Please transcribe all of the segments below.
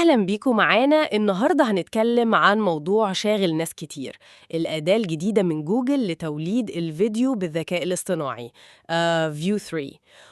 أهلا بيكم معانا. النهاردة هنتكلم عن موضوع شاغل ناس كتير، الأداة الجديدة من جوجل لتوليد الفيديو بالذكاء الاصطناعي، Veo 3.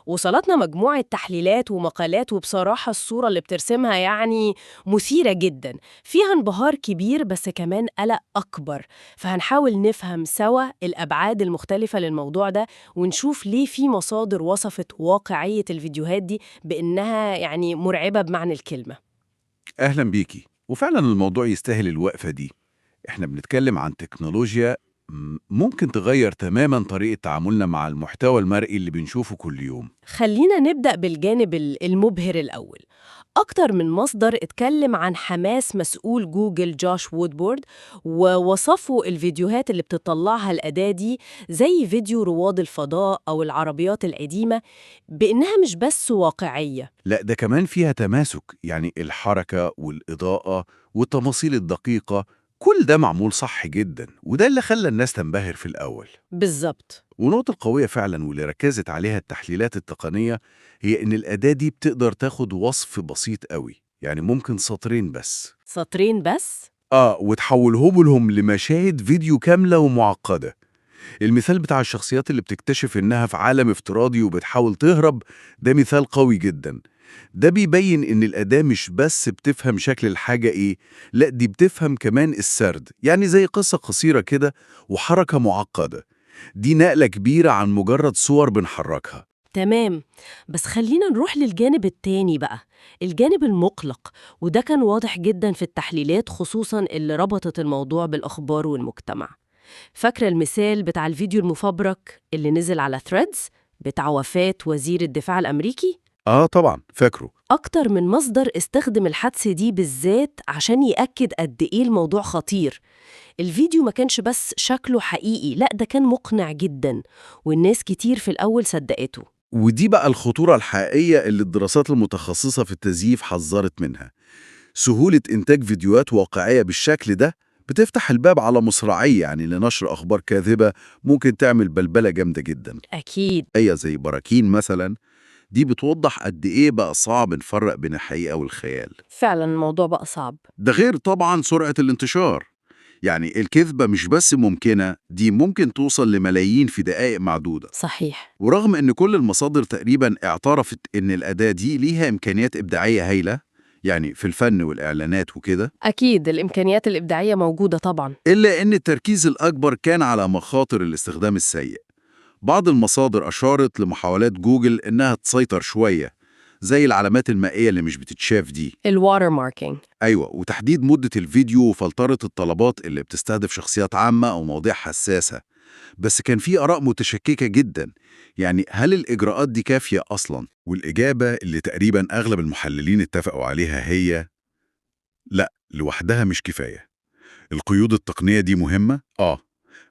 وصلتنا مجموعة تحليلات ومقالات، وبصراحة الصورة اللي بترسمها يعني مثيرة جدا، فيها انبهار كبير بس كمان قلق أكبر. فهنحاول نفهم سوا الأبعاد المختلفة للموضوع ده، ونشوف ليه في مصادر وصفت واقعية الفيديوهات دي بإنها يعني مرعبة بمعنى الكلمة. أهلا بيكي. وفعلا الموضوع يستاهل الوقفة دي. احنا بنتكلم عن تكنولوجيا ممكن تغير تماما طريقة تعاملنا مع المحتوى المرئي اللي بنشوفه كل يوم. خلينا نبدأ بالجانب المبهر الأول. أكتر من مصدر اتكلم عن حماس مسؤول جوجل جوش وودبورد، ووصفوا الفيديوهات اللي بتطلعها الأداة دي زي فيديو رواد الفضاء أو العربيات القديمة بإنها مش بس واقعية. لا، ده كمان فيها تماسك، يعني الحركة والإضاءة والتفاصيل الدقيقة، كل ده معمول صح جدا، وده اللي خلى الناس تنبهر في الأول. بالظبط. والنقطة القوية فعلا واللي ركزت عليها التحليلات التقنية هي إن الأداة دي بتقدر تاخد وصف بسيط قوي، يعني ممكن سطرين بس. سطرين بس؟ آه، وتحولهم لهم لمشاهد فيديو كاملة ومعقدة. المثال بتاع الشخصيات اللي بتكتشف إنها في عالم افتراضي وبتحاول تهرب ده مثال قوي جدا. ده بيبين إن الأداة مش بس بتفهم شكل الحاجة إيه، لا دي بتفهم كمان السرد، يعني زي قصة قصيرة كده وحركة معقدة. دي نقلة كبيرة عن مجرد صور بنحركها. تمام، بس خلينا نروح للجانب التاني بقى، الجانب المقلق، وده كان واضح جدا في التحليلات، خصوصا اللي ربطت الموضوع بالأخبار والمجتمع. فاكرة المثال بتاع الفيديو المفبرك اللي نزل على ثريدز بتاع وفاة وزير الدفاع الأمريكي؟ آه طبعا فاكره. أكتر من مصدر استخدم الحادثة دي بالذات عشان يأكد قد إيه الموضوع خطير. الفيديو ما كانش بس شكله حقيقي، لا ده كان مقنع جدا، والناس كتير في الأول صدقته. ودي بقى الخطورة الحقيقية اللي الدراسات المتخصصة في التزييف حذرت منها. سهولة إنتاج فيديوهات واقعية بالشكل ده بتفتح الباب على مصراعية يعني لنشر أخبار كاذبة ممكن تعمل بلبلة جامدة جدا. أكيد. أي زي براكين مثلا، دي بتوضح قد إيه بقى صعب نفرق بين الحقيقة والخيال. فعلا الموضوع بقى صعب. ده غير طبعا سرعة الانتشار، يعني الكذبة مش بس ممكنة، دي ممكن توصل لملايين في دقائق معدودة. صحيح. ورغم إن كل المصادر تقريبا اعترفت إن الأداة دي ليها إمكانيات إبداعية هايلة، يعني في الفن والإعلانات وكده، أكيد الإمكانيات الإبداعية موجودة طبعا، إلا إن التركيز الأكبر كان على مخاطر الاستخدام السيء. بعض المصادر أشارت لمحاولات جوجل إنها تسيطر شوية، زي العلامات المائية اللي مش بتتشاف دي. ال watermarking. أيوة، وتحديد مدة الفيديو وفلترة الطلبات اللي بتستهدف شخصيات عامة أو مواضيع حساسة. بس كان في آراء متشككة جدا، يعني هل الإجراءات دي كافية أصلا؟ والإجابة اللي تقريبا أغلب المحللين اتفقوا عليها هي لا، لوحدها مش كفاية. القيود التقنية دي مهمة،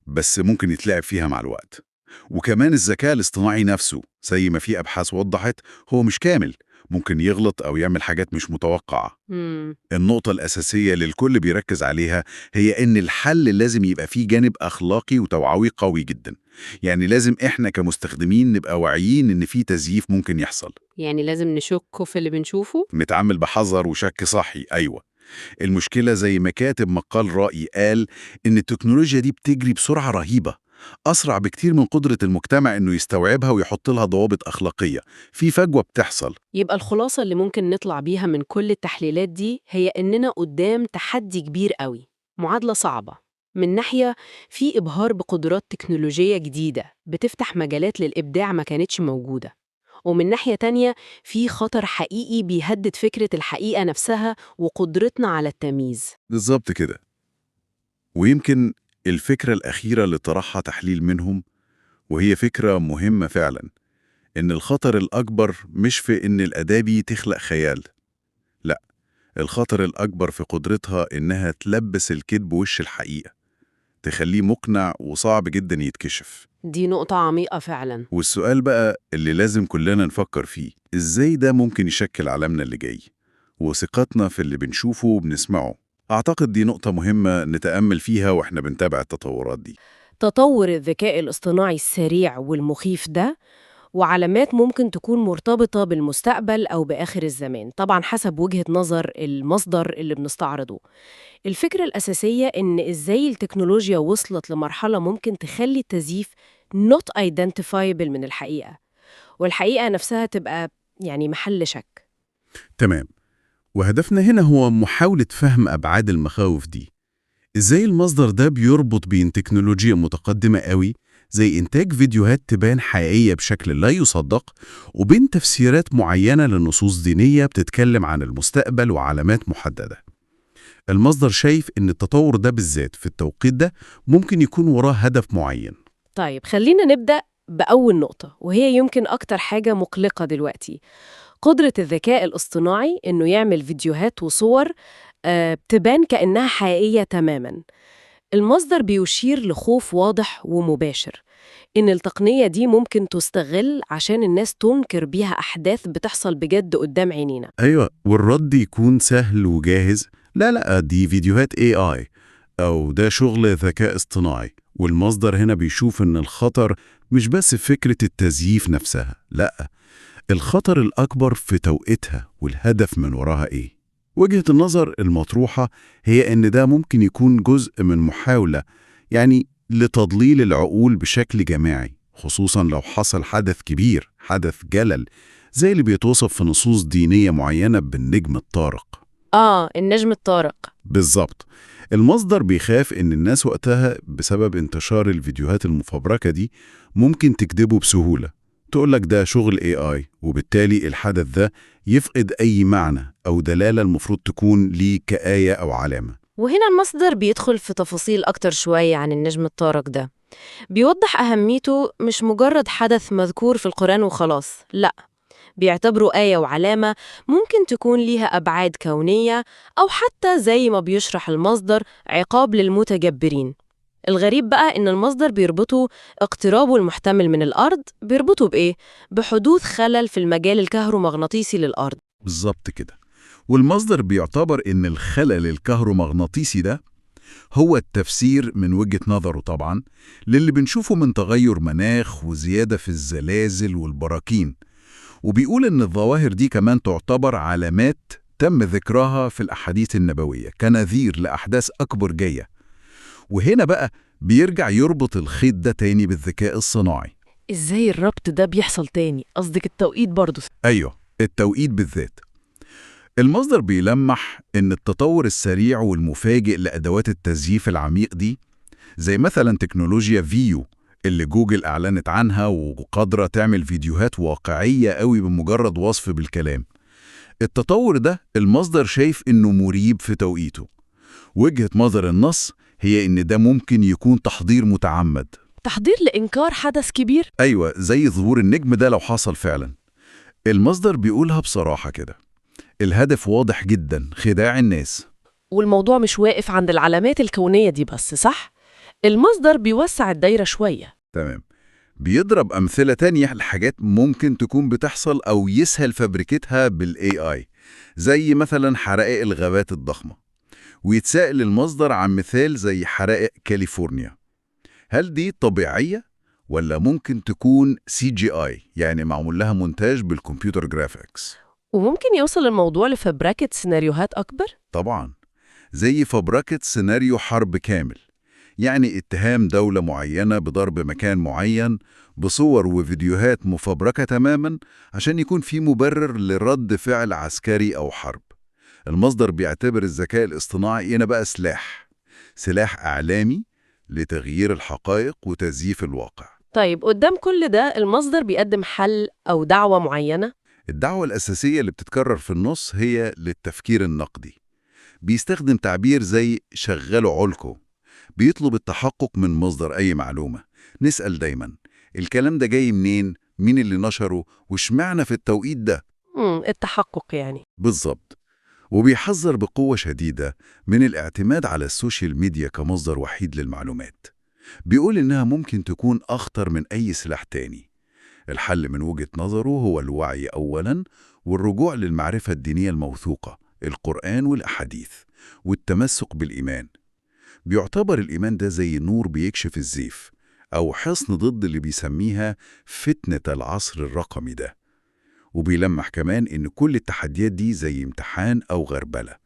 بس ممكن يتلعب فيها مع الوقت. وكمان الذكاء الاصطناعي نفسه زي ما في أبحاث وضحت هو مش كامل، ممكن يغلط أو يعمل حاجات مش متوقعة. النقطة الأساسية اللي الكل بيركز عليها هي إن الحل لازم يبقى فيه جانب أخلاقي وتوعوي قوي جدا. يعني لازم إحنا كمستخدمين نبقى واعيين إن في تزييف ممكن يحصل. يعني لازم نشك في اللي بنشوفه؟ نتعامل بحذر وشك صحي. أيوة. المشكلة زي ما كاتب مقال رأي قال إن التكنولوجيا دي بتجري بسرعة رهيبة، أسرع بكتير من قدرة المجتمع إنه يستوعبها ويحط لها ضوابط أخلاقية. في فجوة بتحصل. يبقى الخلاصة اللي ممكن نطلع بيها من كل التحليلات دي هي إننا قدام تحدي كبير قوي، معادلة صعبة. من ناحية في إبهار بقدرات تكنولوجية جديدة بتفتح مجالات للإبداع ما كانتش موجودة، ومن ناحية تانية في خطر حقيقي بيهدد فكرة الحقيقة نفسها وقدرتنا على التمييز. بالظبط كده. ويمكن الفكرة الأخيرة اللي طرحها تحليل منهم، وهي فكرة مهمة فعلا، إن الخطر الأكبر مش في إن الأداة دي تخلق خيال، لا، الخطر الأكبر في قدرتها إنها تلبس الكذب وش الحقيقة، تخليه مقنع وصعب جدا يتكشف. دي نقطة عميقة فعلا. والسؤال بقى اللي لازم كلنا نفكر فيه، إزاي ده ممكن يشكل عالمنا اللي جاي وثقتنا في اللي بنشوفه وبنسمعه؟ أعتقد دي نقطة مهمة نتأمل فيها وإحنا بنتابع التطورات دي. تطور الذكاء الاصطناعي السريع والمخيف ده وعلامات ممكن تكون مرتبطة بالمستقبل أو بآخر الزمان، طبعاً حسب وجهة نظر المصدر اللي بنستعرضه. الفكرة الأساسية إن إزاي التكنولوجيا وصلت لمرحلة ممكن تخلي التزييف not identifiable من الحقيقة، والحقيقة نفسها تبقى يعني محل شك. تمام. وهدفنا هنا هو محاولة فهم أبعاد المخاوف دي. إزاي المصدر ده بيربط بين تكنولوجيا متقدمة قوي زي إنتاج فيديوهات تبان حقيقية بشكل لا يصدق، وبين تفسيرات معينة لنصوص دينية بتتكلم عن المستقبل وعلامات محددة. المصدر شايف إن التطور ده بالذات في التوقيت ده ممكن يكون وراه هدف معين. طيب خلينا نبدأ بأول نقطة، وهي يمكن أكتر حاجة مقلقة دلوقتي، قدرة الذكاء الاصطناعي إنه يعمل فيديوهات وصور بتبان كأنها حقيقية تماماً. المصدر بيشير لخوف واضح ومباشر إن التقنية دي ممكن تستغل عشان الناس تنكر بيها أحداث بتحصل بجد قدام عينينا. أيوة، والرد يكون سهل وجاهز. لا لا، دي فيديوهات AI أو ده شغل ذكاء اصطناعي. والمصدر هنا بيشوف إن الخطر مش بس في فكرة التزييف نفسها، لا، الخطر الأكبر في توقيتها والهدف من وراها إيه. وجهة النظر المطروحة هي إن ده ممكن يكون جزء من محاولة يعني لتضليل العقول بشكل جماعي، خصوصا لو حصل حدث كبير، حدث جلل زي اللي بيتوصف في نصوص دينية معينة بالنجم الطارق. آه، النجم الطارق. بالظبط. المصدر بيخاف إن الناس وقتها بسبب انتشار الفيديوهات المفبركة دي ممكن تكذبه بسهولة، تقولك ده شغل AI، وبالتالي الحدث ده يفقد أي معنى أو دلالة المفروض تكون ليه كآية أو علامة. وهنا المصدر بيدخل في تفاصيل أكتر شوية عن النجم الطارق ده، بيوضح أهميته مش مجرد حدث مذكور في القرآن وخلاص، لا، بيعتبره آية وعلامة ممكن تكون ليها أبعاد كونية، أو حتى زي ما بيشرح المصدر عقاب للمتجبرين. الغريب بقى إن المصدر بيربطه اقترابه المحتمل من الأرض، بيربطه بإيه؟ بحدوث خلل في المجال الكهرومغناطيسي للأرض. بالظبط كده. والمصدر بيعتبر إن الخلل الكهرومغناطيسي ده هو التفسير من وجهة نظره طبعا للي بنشوفه من تغير مناخ وزيادة في الزلازل والبراكين، وبيقول إن الظواهر دي كمان تعتبر علامات تم ذكرها في الأحاديث النبوية كنذير لأحداث أكبر جاية. وهنا بقى بيرجع يربط الخيط ده تاني بالذكاء الصناعي. إزاي الربط ده بيحصل تاني؟ قصدك التوقيت برضه؟ أيوه، التوقيت بالذات. المصدر بيلمح إن التطور السريع والمفاجئ لأدوات التزييف العميق دي، زي مثلا تكنولوجيا فيو اللي جوجل أعلنت عنها وقادرة تعمل فيديوهات واقعية قوي بمجرد وصف بالكلام، التطور ده المصدر شايف إنه مريب في توقيته. وجهة نظر النص هي إن ده ممكن يكون تحضير متعمد. تحضير لإنكار حدث كبير؟ أيوة، زي ظهور النجم ده لو حصل فعلا. المصدر بيقولها بصراحة كده، الهدف واضح جدا، خداع الناس. والموضوع مش واقف عند العلامات الكونية دي بس، صح؟ المصدر بيوسع الدايرة شوية. تمام. بيضرب أمثلة تانية لحاجات ممكن تكون بتحصل أو يسهل فبركتها بال AI، زي مثلا حرائق الغابات الضخمة. ويتساءل المصدر عن مثال زي حرائق كاليفورنيا، هل دي طبيعية ولا ممكن تكون CGI، يعني معمول لها مونتاج بال computer graphics؟ وممكن يوصل الموضوع لفبركة سيناريوهات أكبر؟ طبعا، زي فبركة سيناريو حرب كامل، يعني اتهام دولة معينة بضرب مكان معين بصور وفيديوهات مفبركة تماما عشان يكون في مبرر لرد فعل عسكري أو حرب. المصدر بيعتبر الذكاء الاصطناعي هنا بقى سلاح إعلامي لتغيير الحقائق وتزييف الواقع. طيب قدام كل ده المصدر بيقدم حل أو دعوة معينة؟ الدعوة الأساسية اللي بتتكرر في النص هي للتفكير النقدي. بيستخدم تعبير زي شغلوا عقولكم، بيطلب التحقق من مصدر أي معلومة. نسأل دايما الكلام ده جاي منين، مين اللي نشره، وشمعنا في التوقيت ده. التحقق يعني. بالظبط. وبيحذر بقوة شديدة من الاعتماد على السوشيال ميديا كمصدر وحيد للمعلومات. بيقول إنها ممكن تكون أخطر من أي سلاح تاني. الحل من وجهة نظره هو الوعي أولاً، والرجوع للمعرفة الدينية الموثوقة، القرآن والأحاديث، والتمسك بالإيمان. بيعتبر الإيمان ده زي نور بيكشف الزيف، أو حصن ضد اللي بيسميها فتنة العصر الرقمي ده. وبيلمح كمان إن كل التحديات دي زي امتحان أو غربلة،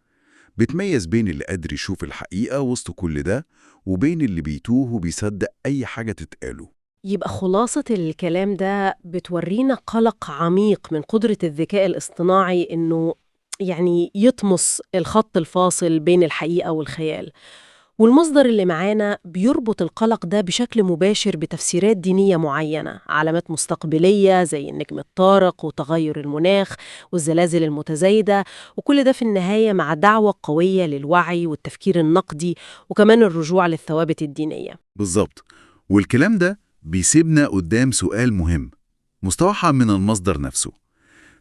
بتميز بين اللي قادر يشوف الحقيقة وسط كل ده وبين اللي بيتوه وبيصدق أي حاجة تتقاله. يبقى خلاصة الكلام ده بتورينا قلق عميق من قدرة الذكاء الاصطناعي إنه يعني يطمس الخط الفاصل بين الحقيقة والخيال. والمصدر اللي معانا بيربط القلق ده بشكل مباشر بتفسيرات دينية معينة، علامات مستقبلية زي النجم الطارق وتغير المناخ والزلازل المتزايدة، وكل ده في النهاية مع دعوة قوية للوعي والتفكير النقدي وكمان الرجوع للثوابت الدينية. بالظبط. والكلام ده بيسيبنا قدام سؤال مهم مستوحى من المصدر نفسه.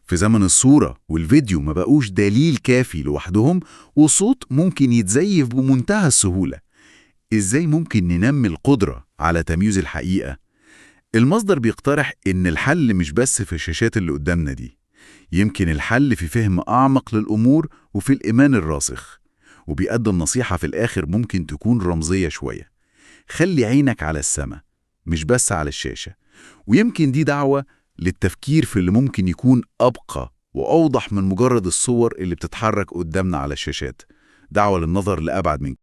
في زمن الصورة والفيديو ما بقوش دليل كافي لوحدهم، وصوت ممكن يتزيف بمنتهى السهولة. إزاي ممكن ننمي القدرة على تمييز الحقيقة؟ المصدر بيقترح إن الحل مش بس في الشاشات اللي قدامنا دي، يمكن الحل في فهم أعمق للأمور وفي الإيمان الراسخ. وبيقدم نصيحة في الآخر ممكن تكون رمزية شوية: خلي عينك على السماء مش بس على الشاشة. ويمكن دي دعوة للتفكير في اللي ممكن يكون أبقى وأوضح من مجرد الصور اللي بتتحرك قدامنا على الشاشات، دعوة للنظر لأبعد من